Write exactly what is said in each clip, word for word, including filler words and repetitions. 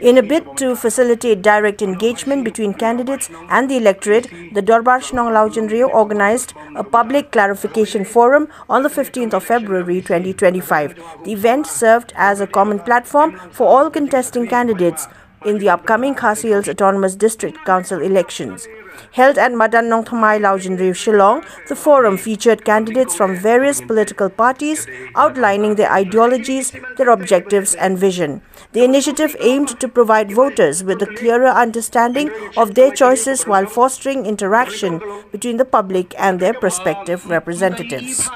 In a bid to facilitate direct engagement between candidates and the electorate, the Dorbar Shnong Laujinriew organized a public clarification forum on the fifteenth of February twenty twenty-five. The event served as a common platform for all contesting candidates in the upcoming Khasi Hills Autonomous District Council elections. Held at Madan Nongthymmai Laujinriew, Shillong, the forum featured candidates from various political parties outlining their ideologies, their objectives and vision. The initiative aimed to provide voters with a clearer understanding of their choices while fostering interaction between the public and their prospective representatives.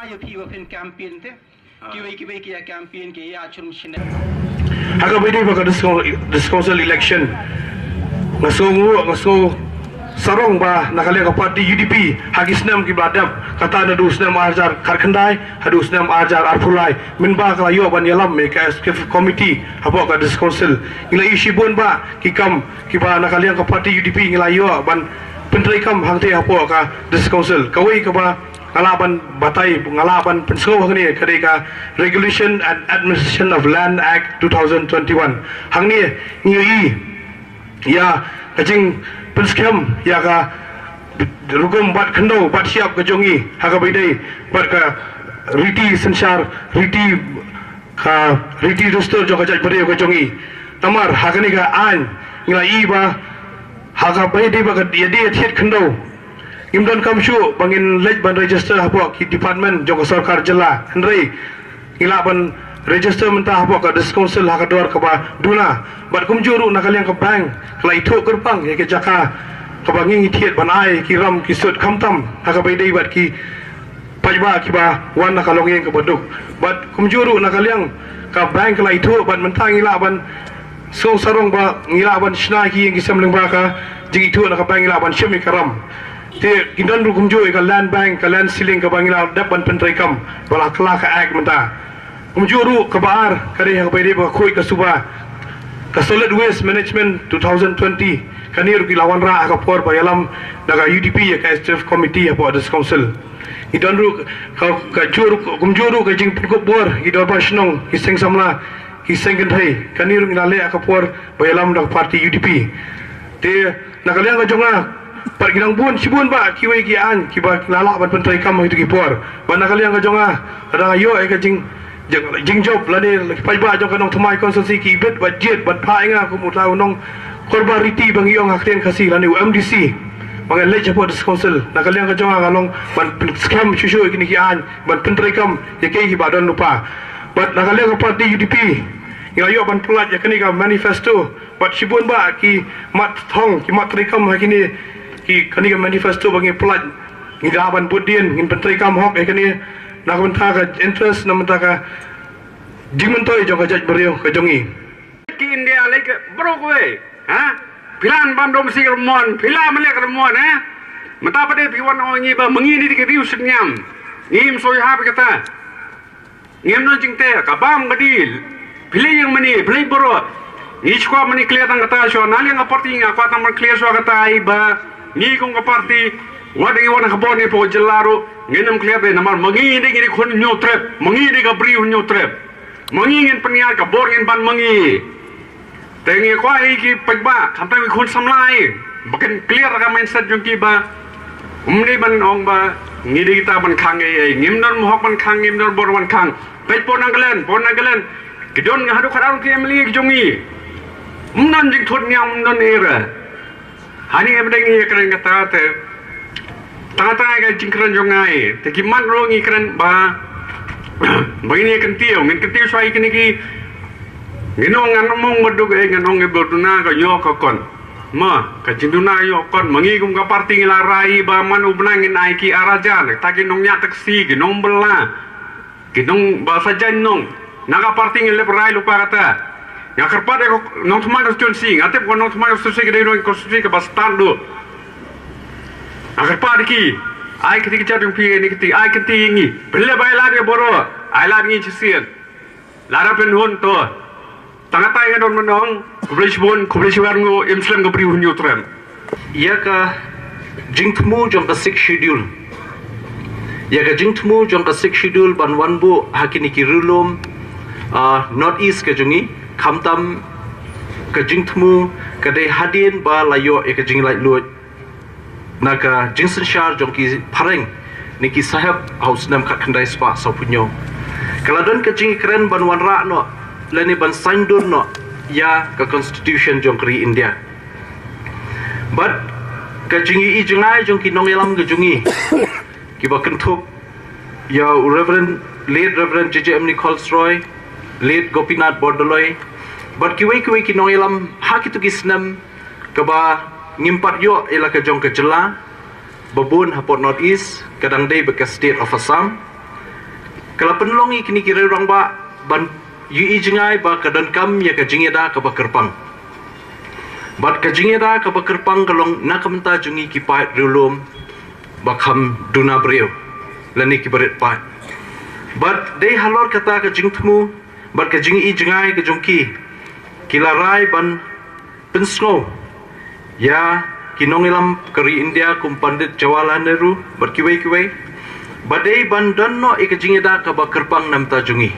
Ha kaba ïadei bad ka District Council election, nga sngew, nga sngew sarong ba na ka liang ka party U D P ha ki snem kiba la dep, kata naduh snem ar hajar khatkhyndai haduh snem ar hajar arphew lai, mynba ka la ïoh ban ïalam ïa ka executive committee hapoh ka District Council, ngi la ïohi shibun bah ki kam kiba na ka liang ka party U D P ngi la ïoh ban pyntreikam hangtei hapoh ka District Council. Kawei kaba nga lah ban batai, nga lah ban pynsngew hangne ka dei ka Regulation and Administration of Land Act two thousand twenty-one. Hangne ngi ïohi ïa ka jingpynskhem ïa ka rukom bat khyndew bat shyiap ka jong ngi ha kaba ïadei bad ka riti synshar, riti ka riti dustur jong ka jaitbynriew ka jong ngi. Namar ha kane ka aiñ ngi la ïohi ba ha kaba ïadei bad ka ïadei ïathied khyndew, ngim donkam shuh ba ngin leit ban register hapoh ki department jong ka sorkar jylla, hynrei ngi lah ban register mynta hapoh ka District Council ha ka dor kaba duna. Bad kumjuh ruh na ka liang ka bank ka la ithuh kyrpang ïa ka jaka kaba ngi ïathied ban ai ki ram ki sut, khamtam ha kaba ïadei bad ki paidbah kiba wan na ka longïing kaba duk. Bad kumjuh ruh na ka liang ka bank ka la ithuh, bad mynta ngi lah ban sngew sarong ba ngi lah ban shna ki ïing ki sem lyngba ka jingithuh na ka bank, ngi lah ban shim ïa ka ram. Te ki don ruh kumjuh ïa ka land bank, ka land ceiling kaba ngi la dep ban pyntreikam ba la kylla ka act mynta. Kumjuh ruh kaba ar ka dei ha kaba ïadei bad ka khuid ka suba, ka Solid Waste Management two thousand twenty. Kane ruh ki la wanrah ha ka por ba ïalam da ka U D P ïa ka Executive Committee hapoh District Council. Ngi don ruh ka, ka juh ruh, kumjuh ruh ka jingpynkup bor ïa ki dorbar shnong, ki seng samla, ki seng kynthei. Kane ruh ngi la leh ha ka por ba ïalam da ka party U D P. Te na ka liang ka jong nga pat, ki dang bun shibun bah kiwei ki aiñ kiba la lah ban pyntreikam ha kito ki por. Bad na ka liang ka jong nga, lada nga ïoh ïa ka jing, jing, jingjop lane ki paidbah jong ka Nongthymmai constituency ki bit bad jied bad phah ïa nga kum uta u nongkyrpad riti ba ngi ong ha ka ktien Khasi lane u M D C, ba ngan leit hapoh District Council, na ka liang ka jong nga nga long ban pynskhem shuh shuh ïa kine ki aiñ, ban pyntreikam ïa kiei kiba don lypa. Bad na ka liang ka party U D P ngi la ïoh ban pyllait ïa kane ka manifesto bad shibun bah ki mat thong, ki mat treikam ha kine ki, kane ka manifesto ba ngi pyllait. Ngi lah ban bud dien, ngin pyntreikam hok ïa kane na ka bynta ka interest, na ka bynta ka jingmyntoi jong ka jaitbynriew ka jong ngi. Ki India lei ka bro kawei, ha? Phi lah ban dom si ka mon, phi lah ban leh ka mon, ha? Mynta pat de phi wan ong ngi ba ma ngi ni ki riew synñiam. Ngim soi ha phi kata. Ngim don jingteh, ka bam ka dil. Phi lei ïing mane, phi lei bro. Ngi shu kwah mane clear tang kata shuwa, na liang ka party nga kwah tang ban clear shuwa kata ai ba ngi kum ka party, wat ngi wan ha ka bor ne hapoh jylla ruh, ngin ym clear de namar ma ngi de ngi dei khun Hynñiewtrep, ma ngi dei ka bri Hynñiewtrep. Ma ngi ngin pynïaid, ka bor ngin ban ma ngi. Te ngi kwah ïa ki paidbah, khamtam ki khun samla, ba kin clear ka mindset jong ki ba ym dei ban ong ba ngi dei kita ban khang ei ei, ngim don hok ban khang, ngim don bor ban khang. Peit hapoh Nagaland, hapoh Nagaland ki don haduh khatar ki M L A ki jong ngi. Ym don jingthut ñiang, ym don ei ei. Hangne em dei ngi ïa kren kata te. Tang tang ka jingkren jong nga, te ki mat ruh ngi kren ba, ba ngin ïa kyntiew, ngin kyntiew shuwa ïa kine ki. Ngin ong ngan ym ong ba duk ei, ngan ong ba duna ka ïoh ka kon. Ma ka jingduna ïoh kon, ma ngi kum ka party ngi la rai ba man u bnai ngin ai ki ar hajar, ta ki nongñiah taxi, ki nongbylla. Ki nong ba sa jaiñ nong. Na ka party ngi leh rai lypa kata. Nga kyrpad ïa ka Nongthymmai constituency, nga tip ka Nongthymmai constituency ka dei ka constituency kaba stad duh. Nga kyrpad ïa ki. Ai kti ki jait jong phi ne kti, ai kti ïa ngi. Pynleh ba ai lad ïa boro, ai lad ngi shisien. Lada pynhun to. Tang katai nga don ban ong, khublei shibun, khublei shihajar nguh, im slem ka bri Hynñiewtrep. Ïa ka jingthmu jong ka Sixth Schedule. Ïa ka jingthmu jong ka Sixth Schedule ban wan buh ha kine ki ri lum, ah, North East ka jong ngi, khamtam Ka jingthmu ka dei hadien ba la ïoh ïa ka jinglaitluid na ka jingsynshar jong ki phareng ne ki sahep ha u snem khatkhyndai spah sawphew hynñiew. Ka la don ka jingkren ban wanrah noh lane ban saiñdur noh ïa ka constitution jong ka ri India. Bad ka jingïohi jngai jong ki nongïalam ka jong ngi kiba kynthup ïa u Reverend, late Reverend J J M Nichols Roy, late Gopinath Bordoloi, bad kiwei kiwei ki nongïalam ha kito ki snem kaba ngim pat ïoh ïa la ka jong ka jylla ba bun hapoh North East, ka dang dei bad ka state of Assam. Ka la pynlong ïa kine ki rangbah ban ïohi jngai ba ka donkam ïa ka jingïada kaba kyrpang. Bad ka jingïada kaba kyrpang ka long na ka bynta jong ngi ki paid riewlum ba kham duna briew lane ki barit paid. Bad dei halor kata ka jingthmu bad ka jingïohi jngai ka jong ki, ki la rai ban pynsngew ïa ki nongïalam ka ri India kum Pandit Jawaharlal Nehru bad kiwei kiwei ba dei ban don noh ïa ka jingïada kaba kyrpang na ka bynta jong ngi.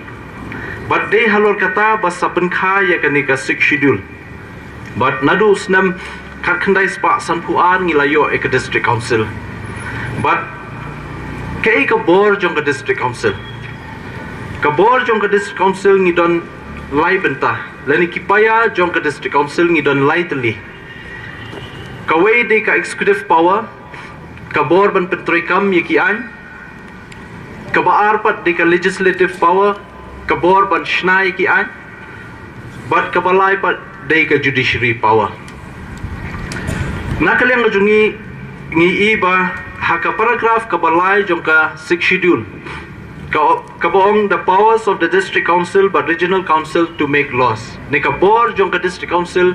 Bad dei halor kata ba sa pynkha ïa kane ka Sixth Schedule. Bad naduh u snem khatkhyndai spah sanphew ar ngi la ïoh ïa ka District Council. Bad kaei ka bor jong ka District Council? Ka bor jong ka District Council ngi don lai bynta, lane ki paia jong ka District Council ngi don lai tylli. Kawei dei ka executive power, ka bor ban pyntreikam ïa ki aiñ. Kaba ar pat dei ka legislative power, ka bor ban shna ïa ki aiñ. Bad kaba lai pat dei ka judiciary power. Na ka liang ka jong ngi, ngi i ba ha ka paragraph kaba lai jong ka Sixth Schedule, ka, kaba ong the powers of the District Council bad Regional Council to make laws, ne ka bor jong ka District Council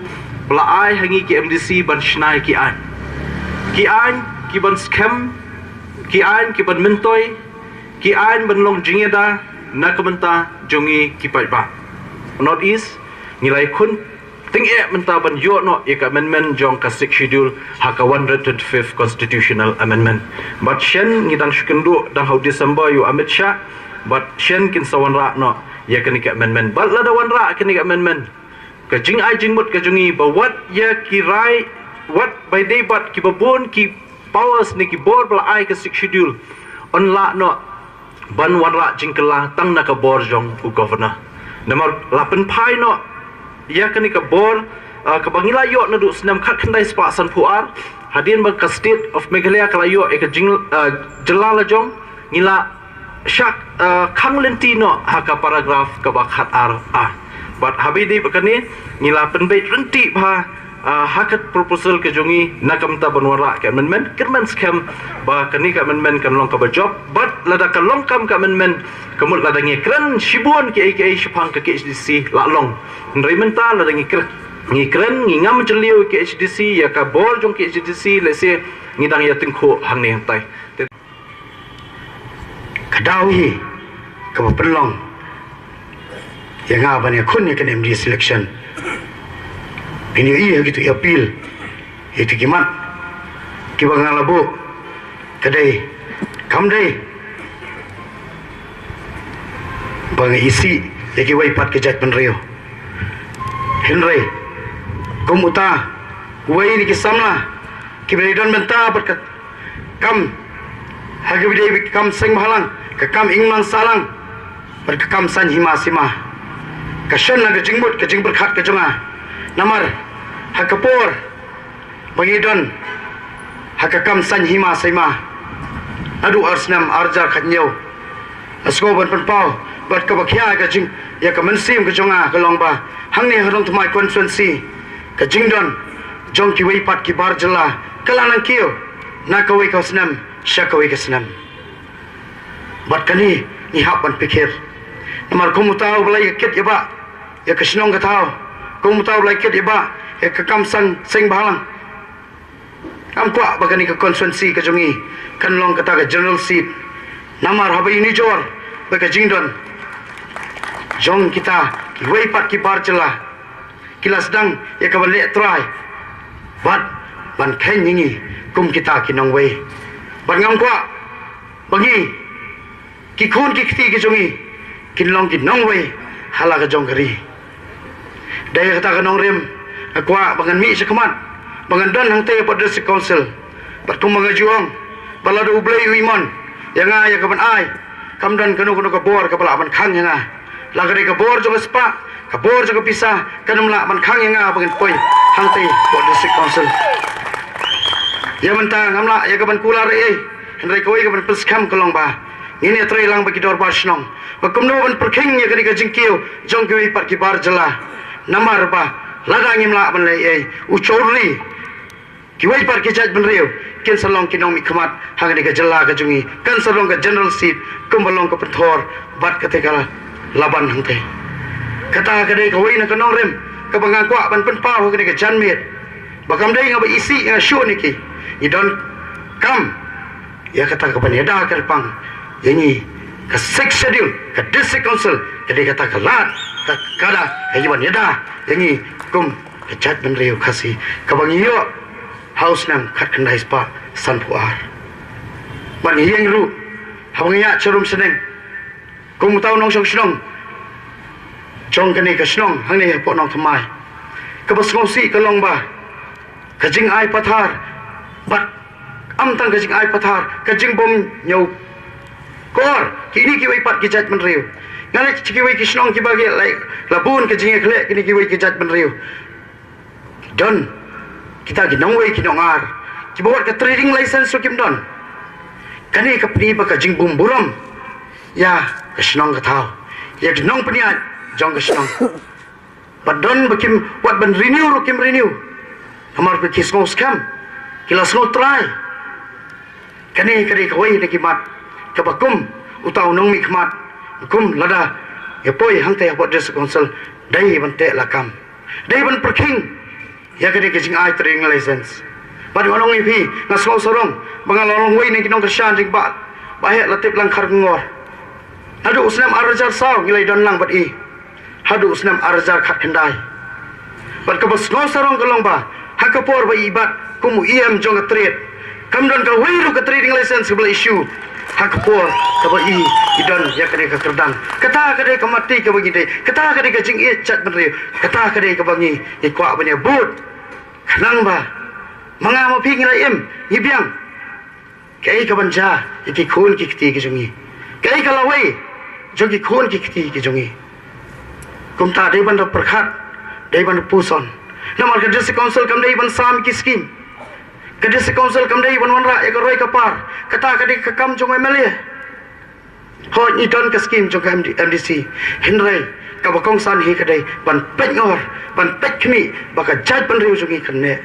ba la ai ha ngi ki M D C ban shna ïa ki aiñ. Ki aiñ ki ban skhem, ki aiñ ki ban myntoi, ki aiñ ban long jingïada na ka bynta jong ngi ki paidbah North East. Ngi la ïakhun tyngeh mynta ban ïoh noh ïa ka amendment jong ka Sixth Schedule ha ka one hundred twenty-fifth Constitutional Amendment. Bad shen ngi dang shu kynduh dang ha u December ïa u Amit Shah, bad shen kin sa wanrah noh ïa kane ka amendment. Bad lada wanrah kane ka amendment, ka jingai jingmut ka jong ngi ba wat ïa ki rai, wat bai dei bad kiba bun ki powers ne ki bor ba la ai ka Sixth Schedule, yn lah noh ban wanrah jingkylla tang na ka bor jong u Governor. Namar la pynphai noh ïa kane ka bor, ah, kaba ngi la ïoh naduh u snem khatkhyndai spah sanphew ar, hadien ba ka State of Meghalaya ka la ïoh ïa ka jing, ah, jylla lajong, ngi la shah, ah, khang lynti noh ha ka paragraph kaba khatar A. Bad haba ïadei bad kane ngi la pynbeit ryntih bha, ah, ha ka proposal ka jong ngi na ka bynta ban wanrah ka amendment. Kyrmen skhem ba kane ka amendment kan long kaba jop. Bad lada ka long kam ka amendment, ka mut lada ngi kren shibun kiei kiei shaphang ka K H A D C la long. Hynrei mynta lada ngi kren, ngi kren, ngi ngam jylliew K H A D C, ïa ka bor jong K H A D C, lehse ngi dang ïa tyngkhuh hangne hangtai. Ka daw hi kaba pynlong ïa nga ban ïakhun ïa ka M D C election. Phin ïohi ha kito ki appeal, ha kito ki mat kiba nga la buh, ka dei, kam dei ba nga isih ïa kiwei pat ki jaitbynriew. Hynrei kum uta uwei na ki samla kiba la don bynta bad ka kam, ha kaba dei ka kam seng bhalang, ka kam imlang sahlang bad ka kam saiñ hima sima, ka shon na ka jingmut ka jingpyrkhat ka jong nga. Namar ha ka por ba ngi don ha ka kam saiñ hima sima naduh ar snem ar hajar khathynñiew, la sngew ban pynpaw bad kaba khia ka jing, ïa ka mynsiem ka jong nga ka long ba hangne ha Nongthymmai constituency, ka jingdon jong kiwei pat ki bar jylla ka la nangkiew na kawei ka snem sha kawei ka snem. Bad kane ngi hap ban pyrkhat. Namar kum uta uba la ïa kit ïa ba ïa ka shnong ka thaw, kum uta uba la ïa kit ïa ba ïa ka kam saiñ seng bhalang. Ngam kwah ba kane ka constituency ka jong ngi kan long kata ka general seat. Namar haba ïa nujor ba ka jingdon jong kita kiwei pat ki bar jylla, ki la sdang ïa ka ban leh trai bad ban kheiñ ïa ngi kum kita ki nongwei. Bad ngam kwah ba ngi, ki khun ki kti ki jong ngi, kin long ki nongwei ha la ka jong ka ri. Dei kata ka nongrim Nga kwah ba ngan mih sha khmat, ba ngan don hangtei hapoh District Council. Bad kumba nga ju ong, ba lada U Blei u imon ïa nga ïa kaban ai, kam don kano kano ka bor kaba lah ban khang ïa nga. La ka dei ka bor jong ka spah, ka bor jong ka pisa, kan ym lah ban khang ïa nga ba ngan poi hangtei hapoh District Council. Ïa mynta ngam lah ïa kaban kular ei ei, hynrei kawei kaban pynskhem ka long ba ngin ïatrei lang bad ki dorbar shnong ba kumno ban pyrkhing ïa kane ka jingkiew jong kiwei pat ki bar jylla. Namar ba lada ngim lah ban leh ei ei, u chorli, kiwei pat ki jaitbynriew kin sa long ki nongmihkhmat ha kane ka jylla ka jong ngi, kan sa long ka general seat kumba long ka Pynthor bad kata ka Laban hangtei. Kata ka dei kawei na ka nongrim kaba nga kwah ban pynpaw ha kane ka janmiet, ba kam dei nga ba isih nga shu ne ki, ngi donkam ïa kata kaban ïada kyrpang ïa ngi. Ka Sixth Schedule, ka District Council ka dei kata ka lad, ka kada ka ïa ban ïada ïa ngi kum ka jaitbynriew Khasi kaba ngi ïoh ha u snem khatkhyndai spah sanphew ar. Bad ngi ïeng ruh, haba ngi ïaid sharum shnong, kum uta u nongshong shnong jong kane ka shnong hangne hapoh Nongthymmai, kaba sngewsih ka long ba ka jingai pathar, bad ym tang ka jingai pathar, ka jingbym ñiewkor kine kiwei pat ki jaitbynriew. Nga leit sha kiwei ki shnong kiba ki la, la bun ka jingïakhleh kine kiwei ki jaitbynriew. Don kita ki nongwei ki nongar kiba wat ka trading license ruh kim don. Kane ka pyni ba ka jingbymburom ïa ka shnong ka thaw, ïa ki nongpynïaid jong ka shnong. Bad don ba kim wat ban renew ruh kim renew, namar ba ki sngewskhem, ki la sngewtrai. Kane ka dei kawei na ki mat kaba kum uta u nongmihkhmat, kum lada ïa poi hangtei hapoh District Council, dei ban teh lakam, dei ban pyrkhing ïa kane ka jingai trading license. Bad nga ong ïa phi, nga sngewsarong ba nga la long wei na ki nongkyrshan jong Bah, Bah Heh Latiplang Kharkongor. Naduh u snem ar hajar saw ngi la ïadon lang bad i haduh u snem ar hajar khatkhyndai. Bad kaba sngewsarong ka long ba ha ka por ba i bat kum u E M jong ka Tyrwa, kam don kawei ruh ka trading license kaba la issue ha ka por kaba i, i don ïa kane ka kyrdan. Kata ka dei ka mati kaba ngi dei, kata ka dei ka jingïeit jaitbynriew, kata ka dei kaba ngi, ngi kwah ban ïabud. Khnang ba ma nga ma phi ngi la im, ngi biang. Kaei kaban jia ïa ki khun ki kti ki jong ngi? Kaei ka lawei jong ki khun ki kti ki jong ngi? Kumta dei ban da pyrkhat, dei ban da puson. Namar ka District Council kam dei ban sam ki skim. Ka District Council kam dei ban wanrah ïa ka roi ka par. Kata ka dei ka kam jong u M L A. Hooid, ngi don ka skim jong ka M D, M D C. Hynrei kaba kongsan hi ka dei ban peit ngor, ban peit khmih ba ka jaitbynriew jong ngi kan neh.